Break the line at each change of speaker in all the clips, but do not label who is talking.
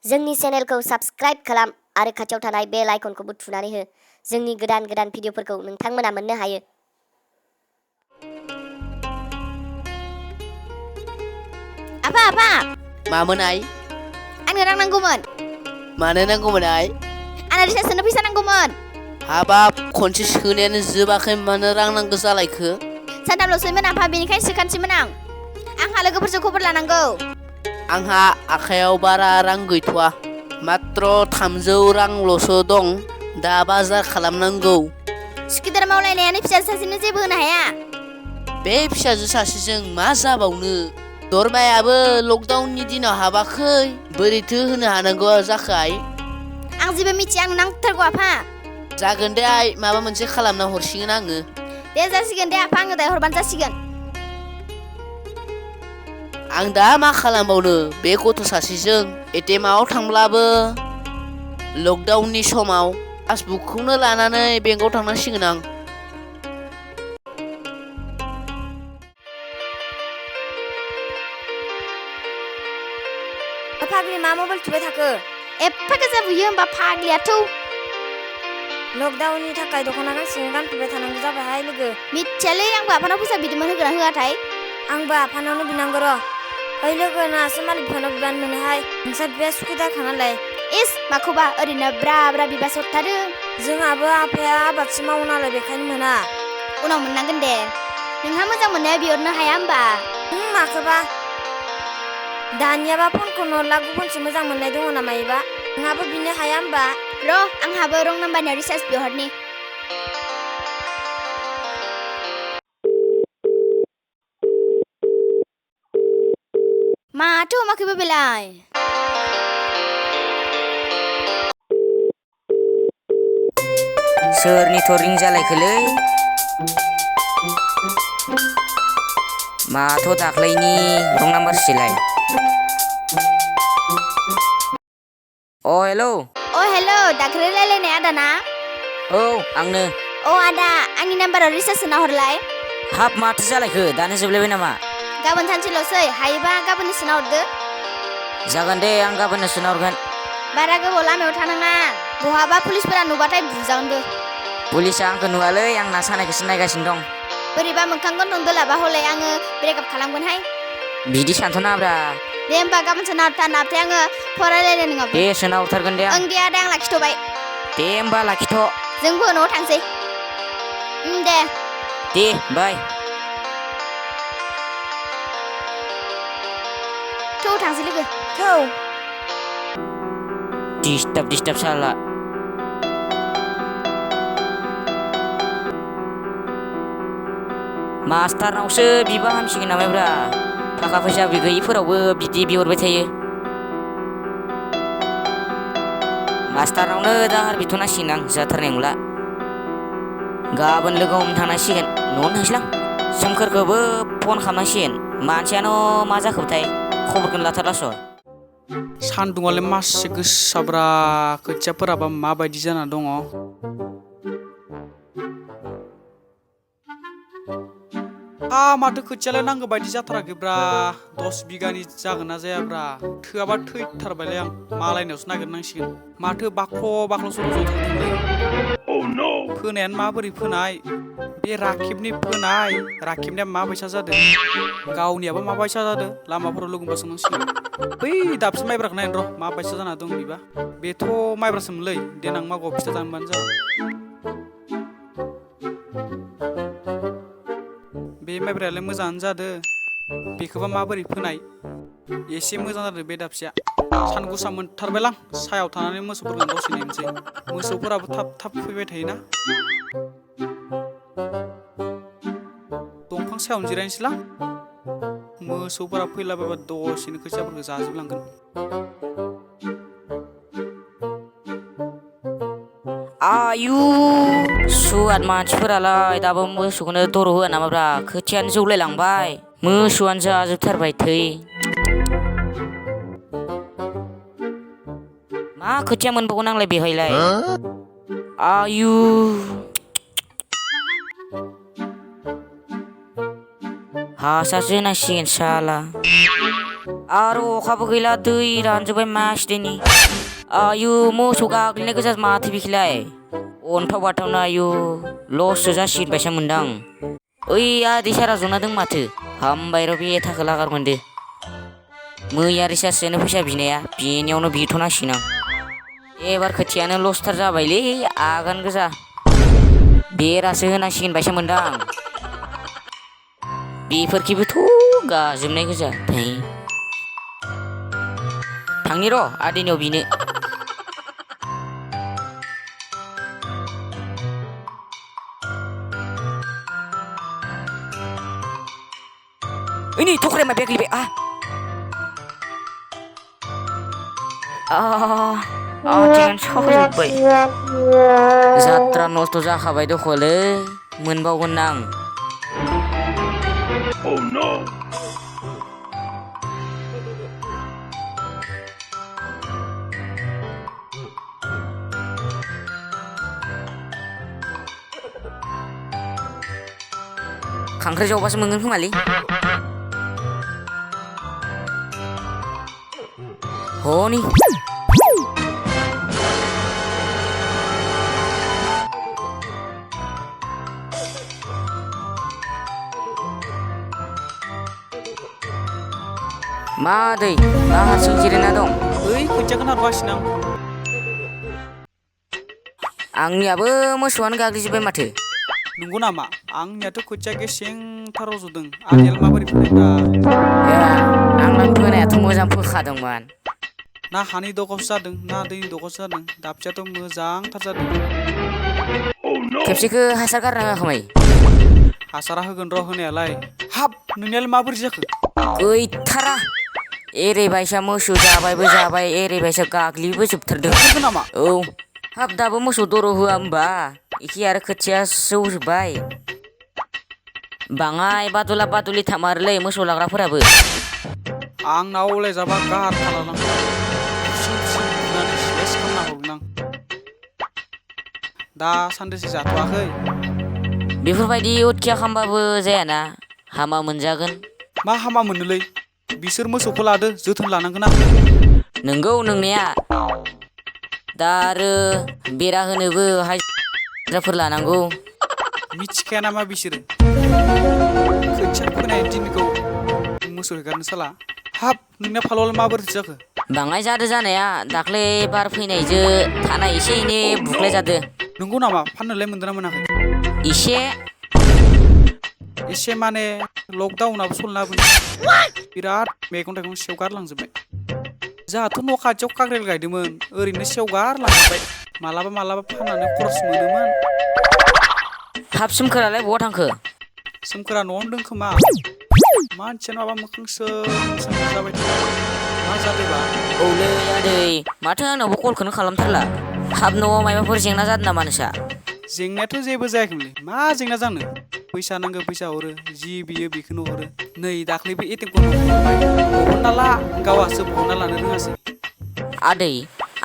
जोंनि चेनेलखौ साबस्क्राइब खालाम आरो खाथियाव थानाय बेल आइकनखौबो थुनानै हो। जोंनि गोदान भिडिअफोरखौ नोंथांमोना मोननो हायो।
आफा
मामोन आइ?
आंनो रां नांगौमोन।
मानो नांगौमोन आइ?
आंनो रिसार्ज सोनो फैसा नांगौमोन।
हाबाब खनसे सोनायानो जोबाखै मानो रां नांगौ जालायखो?
सानथामल'सैमोन आफा, बेनिखायनो सोखानोसैमोन आंहा लोगोफोरजों खबर लानांगौ।
आंहा आखायाव बारा रां गैथ'वा, मात्र 300 रांल'सो दं। दा बाजार खालामनांगौ।
सुखिदार मावलायनायानो फिसाजो सासेनो जेबो होनो हाया।
बे फिसाजो सासेजों मा जाबावनो? दरमायाबो लकडाउननि दिनाव हाबाखै, बोरैथो होनो हानांगौ जाखो आइ?
आं जेबो मिथिया, आंनो नांथारगौ आफा।
जागोन दे आइ, माबा मोनसे खालामना हरसिगोन आङो।
दे जासिगोन दे आफा, आङो दायो हरबानो जासिगोन।
आं दा मा खालामबावनो बे गथ' सासेजों? एटिएमआव थांब्लाबो लकडाउननि समाव पासबुकखौनो लानानै बेंकआव थांनांसिगोन आं।
फाग्लि मा मबाइल थुबाय थाखो?
एफा गोजा बुयो होमबा फाग्लियाथ'।
लकडाउननि थाखाय दख'ना गांसे गानफिनबाय थानांगौ जाबायहाय लोगो।
मिथियालै, आंबो आफानाव फैसा बिदोंमोन, होगोना होआथाय?
आंबो आफानावनो बिनांगौ र'। ओइ लोगो, नोंहासो मालिक बिफानाव बिबान मोनोहाय। नोंसा बिफाया सुखिदारखा नालाय।
इस माखौबा ओरैनो ब्रा ब्रा बिबासो हरथारो।
जोंहाबो आफाया आबादसो मावो नालाय, बेखायनो मोना।
उनाव मोननांगोन दे। नोंहा मोजां मोननाया बिहरनो हाया होमबा?
माखोबा? दानियाबा फनखौनो हरला, गुबुनसो मोजां मोननाय दङ नामा इबा? नोंहाबो बिनो हाया होमबा?
र' आंहाबो रं नाम्बारनि रिसार्ज बिहरनि। माथो हमाखैबो बेलाय?
सोरनिथ' रिं जालायखोलै? माथ' दाख्लैनि रं नाम्बारसोलाय? हेलौ।
हेलौ, दाख्लै रायलायनाय आदा ना?
औ आंनो।
आदा, आंनि नाम्बाराव रिसार्ज सोना हरलाय।
हाब माथो जालायखो, दानो जोबलायबाय नामा?
गाबोन सानसेल'सै, हायोबा गाबोननो सोना हरदो।
जागोन दे, आं गाबोननो सोना हरगोन।
बारा गोबाव लामायाव थानाङा, बहाबा पुलिसफोरा नुबाथाय बुजागोनबो।
पुलिसा आंखौ नुवालै, आं ना सानायखौसो नायगासिनो दं।
बोरैबा मोखां गन्थं दोलाबा हले आङो ब्रेकआप खालामगोनहाय।
बिदि सानथ'नाब्रा।
दे होमबा गाबोन सोना हरथार, नाथाय आङो फरायलायनाय नङाबो।
दे सोना हरथारगोन दे आं।
ओं दे आदा, आं लाखिथ'बाय।
दे होमबा लाखिथ'।
जोंबो न'आव थांसै। दे।
दे बाय।
थौ थांसै लोगो।
थौ।
डिस्टार्ब साला। मास्टारनावसो बिबा हामसिगोन नामाब्रा? थाखा फैसा गैयिफोरावबो बिदि बिहरबाय थायो। मास्टारनावनो दाहार बिथ'नांसिगोन आं, जाथारनाय नंला। गाबोन लोगो हमनो थांनांसिगोन, न'आवनो थांसैलां। सोमखोरखौबो फन खालामनांसिगोन, मानसियानो मा जाखोबाथाय खबरखौनो लाथारलास'।
सान्दुङालाय मासे गोसाब्रा, खोथियाफोराबा माबायदि जाना दङ? माथो खोथियालाय नांगौ बायदि जाथाराखैब्रा। 10 बिगानि जागोन ना जायाब्रा? थोआबा थैथारबायलै आं, मालायनावसो नागिरनांसिगोन। माथो बाख्ल' सर' जथारदोंलै। फोनायानो माबोरै फोनाय? बे राखेबनि फोनाय, राखेबनिया माबायसा जादों? गावनियाबा माबायसा जादों? लामाफोराव लोगो मोनबा सोंनांसिगोन। बै दाबसे माइब्राखौ नायनो र', माबायसा जाना दं बिबा। बेथ' माइब्रासोमोनलै, देनां मागोआव फिथा जानोबानो जाबाय। बे माइब्रायालाय मोजाङानो जादों, बेखौबा माबोरै फोनाय? एसे मोजां जादों बे दाबसेया। सान गुसा मोनथारबायलां, सायाव थानानै मोसौफोरखौ दसे नेनोसै। मोसौफोराबो थाब फैबाय थायोना। दंफां सायावनो जिरायनोसैलां, मोसौफोरा फैलाबायबा दसेनो खोथियाफोरखौ जाजोबलांगोन।
आयु सुवाद मानसिफोरालाय दाबो मोसौखौनो दर' होआ नामाब्रा? खोथियानो जौलायलांबाय, मोसौआनो जाजोबथारबाय थै। मा खोथिया मोनबावगोन आंलाय बेहायलाय? आयु हासारसो होनांसिगोन साला। आरो अखाबो गैला दै रानजोब्बाय मासदैनि आयु मोसौ गाग्लिनाय गोजा माथो बिखिलाय अन्थाव बाथावनो आयु लससो जासिगोन बायसा मोनदां ओइ आदै सारा जना दं माथो हामबाय र' बे थाखो लागार मोनदो मैया रिसार्जआनो फैसा बिनाया बेनियावनो बिथ'नांसिगोन आं एबार खोथियानो लसथार जाबायलै आगान गोजा बेरासो होनांसिगोन बायसा मोनदां बेफोरखिबोथ' गाजोबनाय गोजा थांनि र' आदैनियाव बिनो ओइ नै थख्राया माबाया गोलैबाय आथिङानो साजोब्बाय जात्रा नस्थ' जाखाबाय दखलै मोनबावगोन आं खांख्राइ जावबासो मोनगोन खोमालै हनै मा दै मा हारसिं जिरायना दं
ओइ खोथियाखौ नारगासिनो
आंनियाबो मोसौआनो गाग्लिजोब्बाय माथो
नंगौ नामा आंनियाथ' खोथिया गेसेंथार रज'दों आदैयालाय माबोरै फोनायब्रा
आंना फोनायाथ' मोजां फोखादोंमोन
ना हानि दगावसो जादों ना दैनि दगावसो जादों दाबसेयाथ' मोजांथार जादों
खेबसेखो हासार गारना होआखै
हासारा होगोन र' होनायालाय हाब नोंनियालाय माबोरै जाखो
गैथारा एरैबायसा मोसौ जाबायबो जाबाय एरैबायसा गाग्लिबो जोबथारदों
नंगौ नामा
औ हाब दाबो मोसौ दर' होआ होमबा इखि आरो खोथिया जौजोब्बाय बाङाय बादुला बादुलि थामारोलै मोसौ लाग्राफोराबो
आंनाव अलायजाबा गार खालाम सेस खालामना हरगोन आं दा सानदैसो जाथ'वाखै
बेफोरबायदि उतखिया खालामबाबो जायाना हामा मोनजागोन
मा हामा मोनोलै बिसोर मोसौखौ लादो जोथोन लानांगोन आं
नंगौ नोंनाया दा आरो बेरा होनोबो हाजिराफोर लानांगौ
मिथिखाया नामा बिसोरो खोथिया फोनाय दिनखौ मोसौ हेगारनो साला हाब नोंना फालौआलाय माबोरै जाखो
बाङाय जादो जानाया दाख्लै बार फैनायजो थाना एसे एनै बुख्लाय जादो
नंगौ नामा फाननोलाय मोनदों ना मोनाखै एसे माने लकडाउनाबो सलिना होबोनो बिराद मैगं थाइगं सेवगारलांजोब्बाय जोंहाथ' न' खाथियाव काग्रेल गायदोंमोन ओरैनो सेवगारलांजोब्बाय मालाबा मालाबा फाननानै खरस मोनोमोन
थाब सोमखोरालाय बहा थांखो
सोमखोरा न'आवनो दं खोमा मानसियानो माबा मोखां सोम जाबाय मा जादोंबा
औलै आदै माथो आंनावबो कलखौनो खालामथारला थाब न'आव माबाफोर जेंना जादों नामा नोंसा
जेंनायाथ' जेबो जायाखैमोनलै मा जेंना जानो फैसा नांगौ फैसा हरो जि बियो बेखौनो हरो नै दाख्लैबो एटिएम कार्ड हरबाय बहनना ला गावहासो बहनना लानो रोङासै
आदै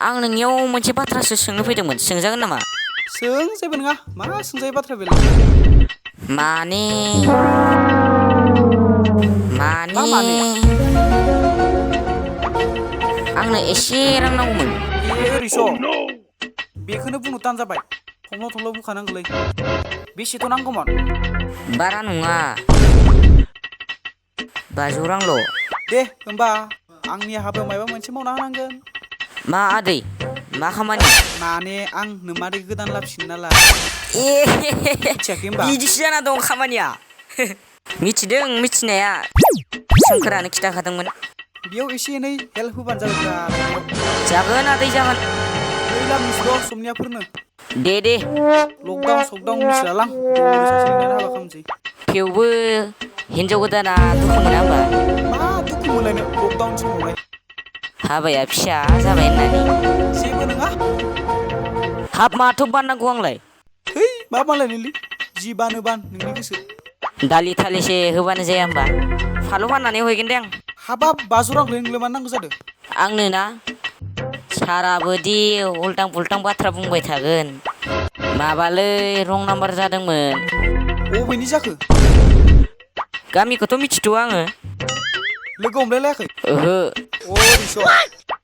आं नोंनियाव मोनसे बाथ्रासो सोंनो फैदोंमोन सोंजागोन नामा
सों जेबो नङा मा सोंजायो बाथ्रा बेलाय
माने आंनो एसे रां नांगौमोन
ओरैसो बेखौनो बुंनो तान जाबाय थंल' थंल' बुंखानांगौलै बेसेथ' नांगौमोन
बारा नङा 500 रांल'
दे होमबा आंनि हाबायाव माबा मोनसे मावना होनांगोन
मा आदै मा खामानि
माने आं नोमादै गोदान लाबोसिगोन नालाय मिथियाखै होमबा
बिदिसो जाना दं खामानिया मिथिदों मिथिनाया सोमखोरानो खिथाखादोंमोन
बेयाव एसे एनै हेल्प होबानो जाबायब्रा
जागोन आदै जागोन
ओइला मिथिर' समनियाफोरनो
दे
लकडाउन सकडाउन मिथिलालां दौरि सासे लिंनानै हाबा खालामसै
थेवबो हिनजाव गोदाना दुखु मोना होमबा
मा दुखु मोनलायनो लकडाउन समावलाय
हाबाया फिसा जाबाय होननानै
जेबो नङा
हाब माथो बाननांगौ आंलाय
है मा बानलायनोलै जि बानो बान नोंनि गोसो
दालि थालिसे होबानो जाया होमबा फालौ फाननानै हैगोन दे आं
हाबाब 500 रांखौलाय नोंलाय मा नांगौ जादों
आंनो ना साराबोदि उल्टां पुल्टां बाथ्रा बुंबाय थागोन माबालै रं नाम्बार जादोंमोन
अबेनि जाखो
गामिखौथ' मिथिथ'आ आङो
लोगो हमलायलायाखै
ओहो
अ दिस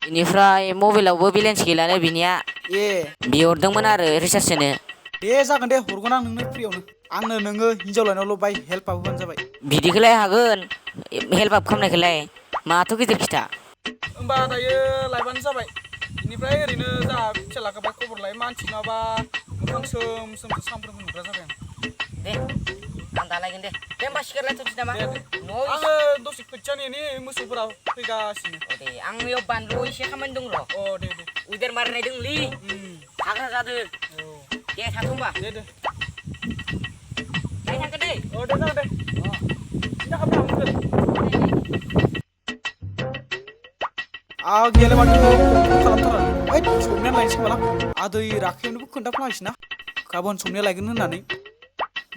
बेनिफ्राय मबाइलावबो बेलेन्स गैलानो बिनिया
ए
बिहरदोंमोन आरो रिसार्ज सोनो
दे जागोन दे हरगोन आं नोंनो फ्रियावनो आंनो नोङो हिनजाव लायनायावल' बाय हेल्प होबानो जाबाय
बिदिखौलाय हागोन हेल्प आप खालामनायखौलाय माथ' गिदिर खिथा
होमबा दायो लायबानो जाबाय बेनिफ्राय ओरैनो जोंहा फिसालाखौबाय खबर लायो मानसि नङाबा मोखां सोम सोमसो सामफ्रोमबो नुग्रा जाबाय आं
दे आं दा लायगोन दे होमबा सिखारलायथ'नोसै नामा
आङो दसे खोथिया नेनि मोसौफोरा फैगासिनो
दे आंनियाव बानलु एसे खामानि दं र'
अ दे दे
उदेर मारिनाय दंलै हाग्रा जादों दे थाथ' होमबा
दे दे
लाय थांगोन दे
अ दे जागोन दे सिन्था खालामनो हागोन गेले माथो खालामथारा ओइ समनिया लायनोसै खोमालां आदै राखेबनोबो खोन्थाफ्लांसै ना गाबोन समनिया लायगोन होननानै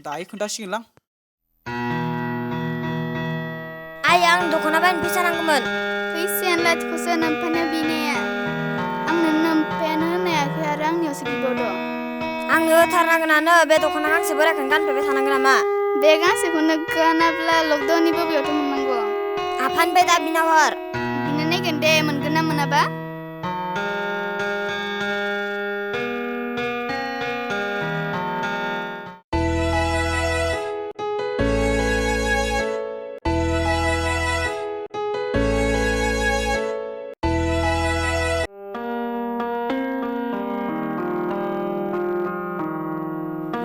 दायो खोन्थासिगोनलां
आइ आं दख'ना बायनो फैसा नांगौमोन
फैसायानो लाथिख'सो नोमफानो बिनाया आंनो नोमफायानो होनायाखै आरो आंनियावसो बिबावदो
आंनो होथारनांगोनानो बे दख'ना गांसे बोरायखौनो गानफैबाय थानांगोन नामा
बे गांसेखौनो गानाब्ला लकडाउननि बबेयावथ' मोननांगौ
आफानिफ्राय दा बिनाव हर
बिनो नायगोन दे मोनगोन ना मोनाबा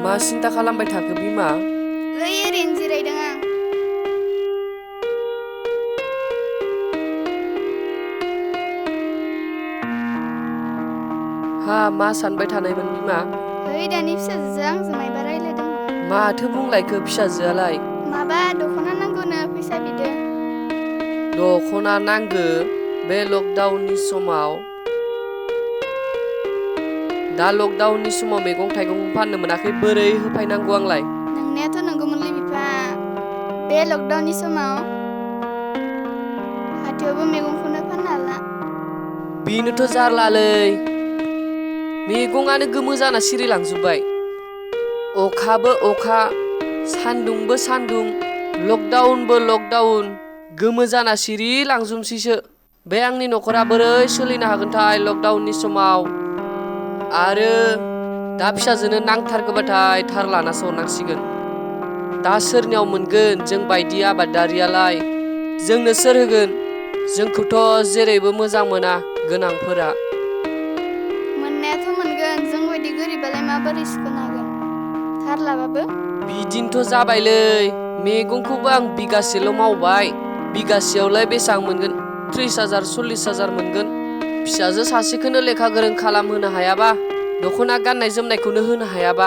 मा सिन्था खालामबाय थाखो बिमा
ओइ ओरैनो जिरायदों आं
हा मा सानबाय थानायमोन बिमा
ओइ दानि फिसाजोजों आंजों मायबा रायलायदोंमोन
माथो बुंलायखो फिसाजोआलाय
माबा दख'ना नांगौनो फैसा बिदो
दख'ना नांगो बे लकडाउननि समाव दा लकडाउननि समाव मैगं थाइगं फाननो मोनाखै बोरै होफायनांगौ आंलाय
नोंनायाथ' नंगौमोनलै बिफा बे लकडाउननि समाव हाथायावबो मैगंखौनो फाननो हाला
बेनोथ' जारलालै मैगङानो गोमो जाना सिरिलांजोब्बाय अखाबो अखा सान्दुंबो सान्दुं लकडाउनबो लकडाउन गोमो जाना सिरिलांजोबसैसो बे आंनि न'खरा बोरै सोलिनो हागोनथाय लकडाउननि समाव आरो दा फिसाजोनो नांथारगौबाथाय थार लानासो हरनांसिगोन दा सोरनियाव मोनगोन जों बायदि आबादारियालाय जोंनो सोर होगोन जोंखौथ' जेरैबो मोजां मोना गोनांफोरा
मोननायाथ' मोनगोन जों बायदि गोरिबालाय माबोरै सुख'नो हागोन थार लाबाबो
बिदिनोथ' जाबायलै मैगंखौबो आं बिगासेल' मावबाय बिगासेयावलाय बेसेबां मोनगोन 30,000 40,000 मोनगोन फिसाजो सासेखौनो लेखा गोरों खालामहोनो हायाबा दख'ना गाननाय जोमनायखौनो होनो हायाबा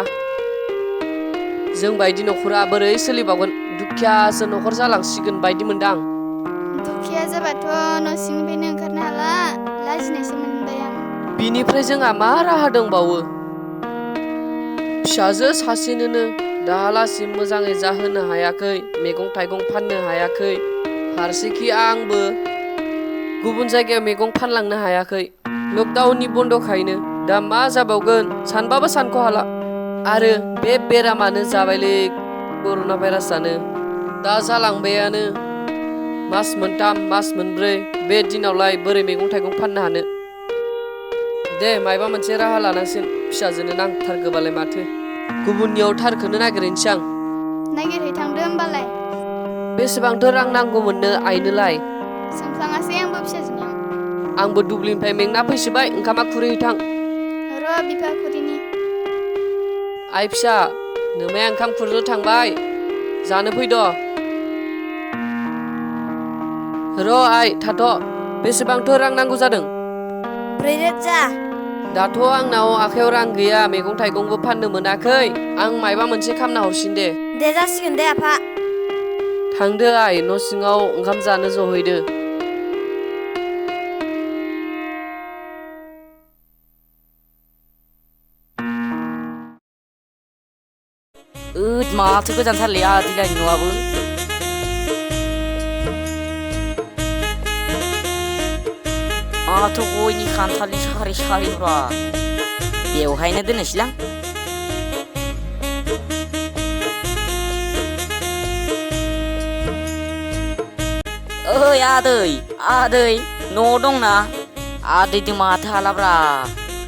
जों बायदि न'खरा बोरै सोलिबावगोन दुखियासो न'खर जालांसिगोन बायदि मोनदां
दुखिया जाबाथ' न' सिंनिफ्रायनो ओंखारनो हाला लाजिनायसो मोनबाय आं
बिनिफ्राय जोंहा मा राहा दंबावो फिसाजो सासेनोनो दाहालासिम मोजाङै जाहोनो हायाखै मैगं थाइगं फाननो हायाखै फारसेखि आंबो गुबुन जायगायाव मैगं फानलांनो हायाखै लकडाउननि बन्दखायनो दा मा जाबावगोन सानबाबो सानख' हाला आरो बे बेरामानो जाबायलै कर'ना भाइरासानो दा जालांबायानो मास मोनथाम मास मोनब्रै बे दिनावलाय बोरै मैगं थाइगं फाननो हानो दे मायबा मोनसे राहा लानांसिगोन फिसाजोनो नांथारगोबालाय माथो गुबुननियाव थारखौनो नागिरहैनोसै आं
नागिरहै थांदो होमबालाय
बेसेबांथ' रां नांगौमोननो आइनोलाय
सोंफ्लाङासै आंबो फिसाजोनियाव
आंबो दुब्लिनिफ्राय मेंना फैसोबाय ओंखामा खुरैहैथां
र' बिफा खुरिनि
आइ फिसा नोमाया ओंखाम खुरनो थांबाय जानो फैद' र' आइ थाथ' बेसेबांथ' रां नांगौ जादों
4,000
दाथ' आंनाव आखायाव रां गैया मैगं थाइगंबो फाननो मोनाखै आं मायबा मोनसे खामना हरसिन दे
दे जासिगोन दे आफा
थांदो आइ न' सिङाव ओंखाम जानो जहैदो
माथो गोजानथारलै आदिलानि न'आबो आंहाथ' गयनि खान्थालनि सारि सारिब्रा बेवहायनो दोननोसैलां ओइ आदै न' दंना आदैजों माथो हालाब्रा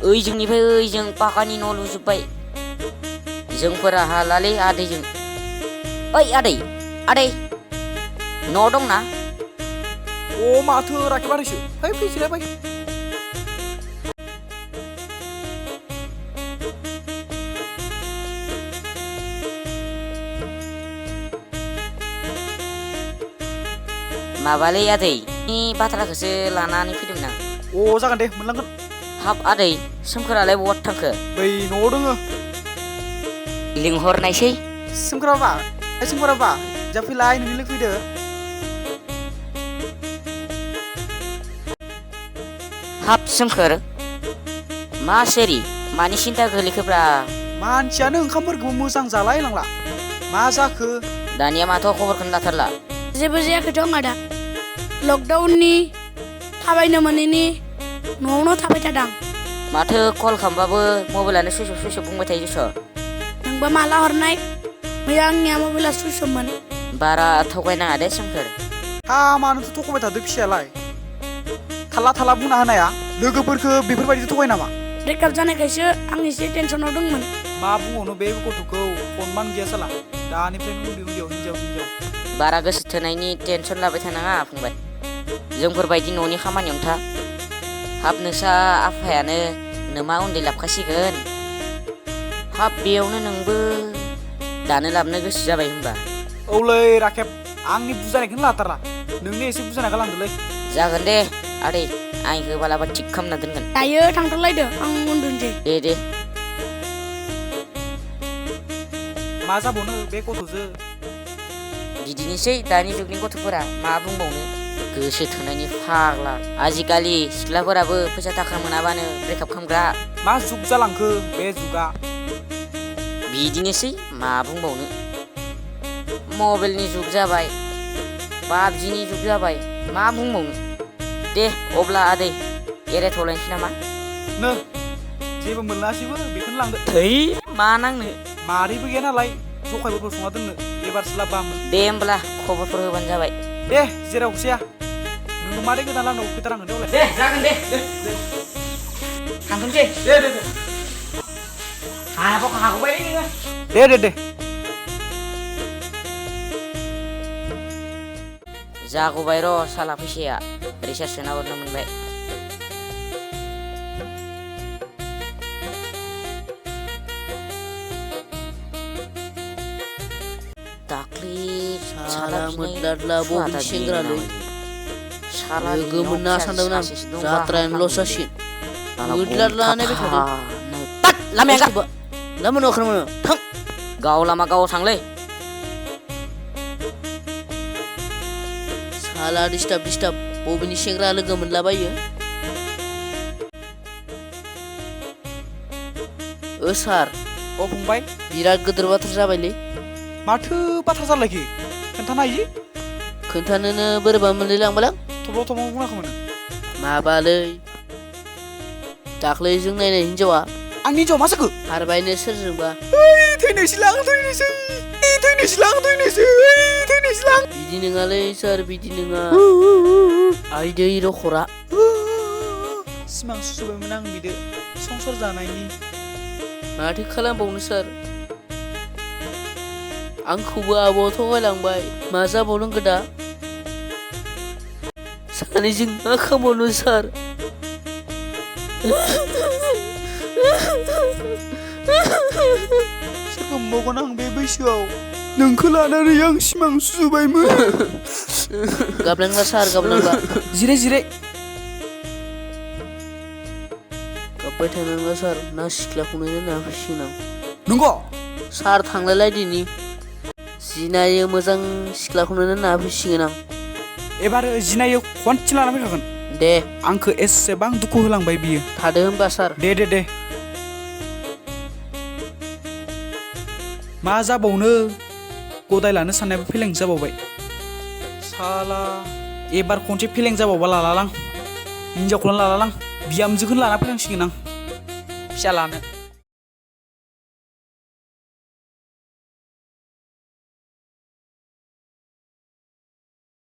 ओइजोंनिफ्राय ओइजों पाकानि न' लुजोब्बाय जोंफोरा हालालै आदैजों ओइ आदै न' दंना
अ माथो राखेबारिसो फै फैसिलाय फै
माबालै आदै नि बाथ्राखौसो लानानै फैदोंमोन आं
अ जागोन दे मोनलांगोन
हाब आदै सोमखोरालाय बहा थांखो
बै न'आव दोङो
लिंहरनायसै
सोमखोराबा जा फैलाय नोंनि लोगो फैदो
हाब सोमखोर मा सेरि मानि सिन्था गोलैखोब्रा
मानसियानो ओंखामफोरखौ मोजां जालायलांला मा जाखो
दानिया माथो खबरखौनो लाथारला
जेबो जायाखैथ' आंहा दा लकडाउननि थाबायनो मोनैनि न'आवनो थाबाय थादों
माथो कल खालामबाबो मबाइलानो सुइस अफ बुंबाय थायो जस'
नोंबो माला हरनाय मैया आंनिया मबाइला सुइस अफमोन
बारा थगायनाङा दे सोमखोर
हा मानोथो थगायबाय थादो फिसायालाय थाला बुंना होनाया लोगोफोरखौ बेफोरबायदि थगाय नामा
ब्रेकआप जानायखायसो आं एसे टेनसनाव दंमोन
मा बुंबावनो बे गथ'खौ फनमान गैया साला दानिफ्रायनो उन्दैयाव हिनजाव
बारा गोसो थोनायनि टेनसन लाबाय थानाङा फंबाय जोंफोरबायदि न'नि खामानियावनो था हाब नोंसा आफायानो नोमा उन्दै लाबखासिगोन हाब बेयावनो नोंबो दानो लाबनो गोसो जाबाय होनबा
औलै राखेब आंनि बुजायनायखौनो लाथारा नोंनो एसे बुजायना गालांदोलै
जागोन दे आदै आं इखौ बालाबा थिग खालामना दोनगोन
दायो थांथ'लायदो आं उन्दुनोसै
दे
मा जाबावनो बे गथ'जो
बिदिनोसै दानि जुगनि गथ'फोरा मा बुंबावनो गोसो थोनायनि फाग्ला आजिखालि सिख्लाफोराबो फैसा थाखा मोनाबानो ब्रेकआप खालामग्रा
मा जुग जालांखो बे जुगा
बिदिनोसै मा बुंबावनो मबाइलनि जुग जाबाय पाबजिनि जुग जाबाय मा बुंबावनो दे अब्ला आदै एरायथ'लायनोसै नामा
नो जेबो मोनलासैबो बेखौनो लांदो
थै मा नांनो
मारैबो गैया नालाय जखायफोरखौ संना दोननो एबारसो लाबोआमोन
दे होमब्ला खबरफोर होबानो जाबाय
दे जेरावखि जाया नों मारै गोदान लांनांगौ फैथारांगोन दे
दे जागोन दे थांथोंसै
दे
हागौबाय नोङो
दे
जागौबाय र' साला फैसाया रिसार्ज सोना हरनो मोनबाय दाख्लि
साला मोदलादला बबेनि सेंग्रालै लोगो मोनना सानदोंमोन आं जात्रायानो लस जासिगोन मोदलादला नायबाय थादों
लामाया
लामा न'खर मोनो थां
गाव लामा गाव थांलै
साला डिस्टार्ब बबेनि सेंग्रा लोगो मोनलाबायो सार
अ फंबाय
बिराद गिदिर बाथ्रा जाबायलै
माथो बाथ्रा जालायखि खोन्थानो हायो
खोन्थानोनो बोरैबा मोनलायलांबालां
थब्ल' बुङाखैमोन
माबालै दाख्लै जों नायनाय हिनजावा
आंनि हिनजाव मा जाखो
खारबायनो सोरजोंबा
थैनोसैलां
बिदि नङालै सार बिदि नङा आइदै रखरा
सिमां सुजुबायमोन आं बिदो संसार जानायनि
माथो खालामबावनो सार आंखौबो आब'आ थगायलांबाय मा जाबावनांगौ दा सानैजों मा खालामबावनो सार
सोरखौ मोनबावगोन आं बे बैसोआव नोंखौ लानानै आं सिमां सुजुबायमोन
गाबनांला सार गाबनांला
जिराय
गाबबाय थानांला सार ना सिख्लाखौनो ना फैसिगोन आं
नंगौ
सार थांलायलायदिनि जिनायो मोजां सिख्लाखौनो ना फैसिगोन आं
एबार जिनायो खनसे लाना फैखागोन
दे
आंखौ एसेबां दुखु होलांबाय बियो
थादो होमबा सार
दे मा जाबावनो गदाय लानो साननायाबो फेलें जाबावबाय साला एबार खनसे फेलें जाबावबा लालालां हिनजावखौनो लालालां बिहामजोखौनो लाना फैनांसिगोन आं फिसा लानो